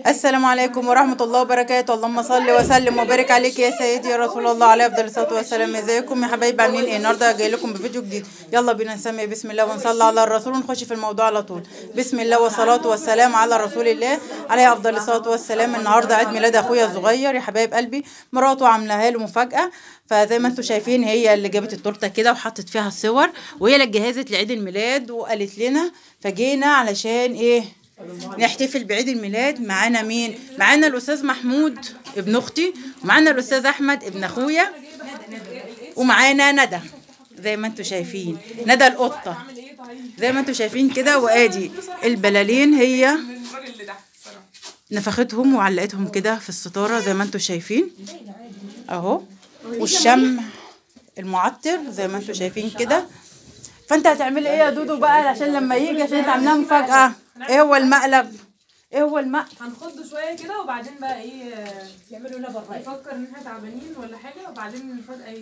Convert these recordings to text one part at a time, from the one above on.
السلام عليكم ورحمة الله وبركاته. اللهم صل وسلم وبارك عليك يا سيدي يا رسول الله، عليه افضل الصلاة والسلام. ازيكم يا حبايب، عاملين ايه؟ النهارده جاي لكم بفيديو جديد. يلا بينا نسمي بسم الله ونصلي على الرسول ونخش في الموضوع على طول. بسم الله والصلاة والسلام على رسول الله، عليه افضل الصلاة والسلام. النهارده عيد ميلاد اخويا الصغير يا حبايب قلبي، مراته عاملاها له مفاجاة. فزي ما انتم شايفين هي اللي جابت التورتة كده وحطت فيها الصور، وهي اللي جهزت لعيد الميلاد وقالت لنا، فجينا علشان ايه؟ نحتفل بعيد الميلاد. معانا مين؟ معانا الاستاذ محمود ابن اختي، ومعانا الاستاذ احمد ابن اخويا، ومعانا ندى زي ما انتم شايفين، ندى القطة زي ما انتم شايفين كده. وادي البلالين هي نفختهم وعلقتهم كده في الستارة زي ما انتم شايفين اهو، والشمع المعطر زي ما انتم شايفين كده. فانت هتعملي ايه يا دودو بقى عشان لما يجي، عشان انت عاملاها مفاجأة؟ ايه هو المقلب؟ ايه هو المقلب؟ هنخض شوية كده وبعدين بقى ايه يعملوا لنا بره، يفكر ان احنا تعبانين ولا حاجة، وبعدين فجأة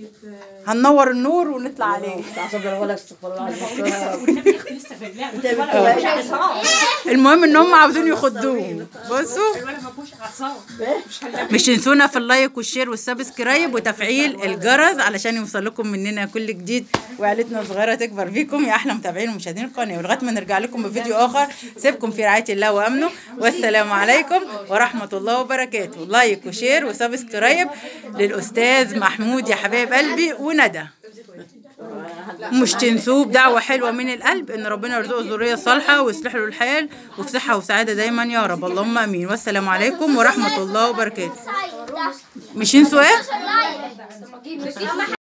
هننور النور ونطلع عليه. المهم ان هم عاوزين يخضوه. بصوا، مش تنسونا في ال like وال share وال subscribe وتفعيل الجرس علشان يوصل لكم مننا كل جديد، وعيلتنا الصغيرة تكبر بيكم يا احلى متابعين ومشاهدين القناة. ولغاية ما نرجع لكم بفيديو اخر، سيبكم في رعاية الله وامنه، والسلام عليكم ورحمة الله وبركاته. like و share و subscribe للاستاذ محمود يا حبايب قلبي وندى. مش تنسوه بدعوة حلوة من القلب ان ربنا يرزقه الذرية الصالحة ويصلح له الحال وفي صحة وسعادة دايما يا رب، اللهم امين. والسلام عليكم ورحمة الله وبركاته. مش ينسوا ايه؟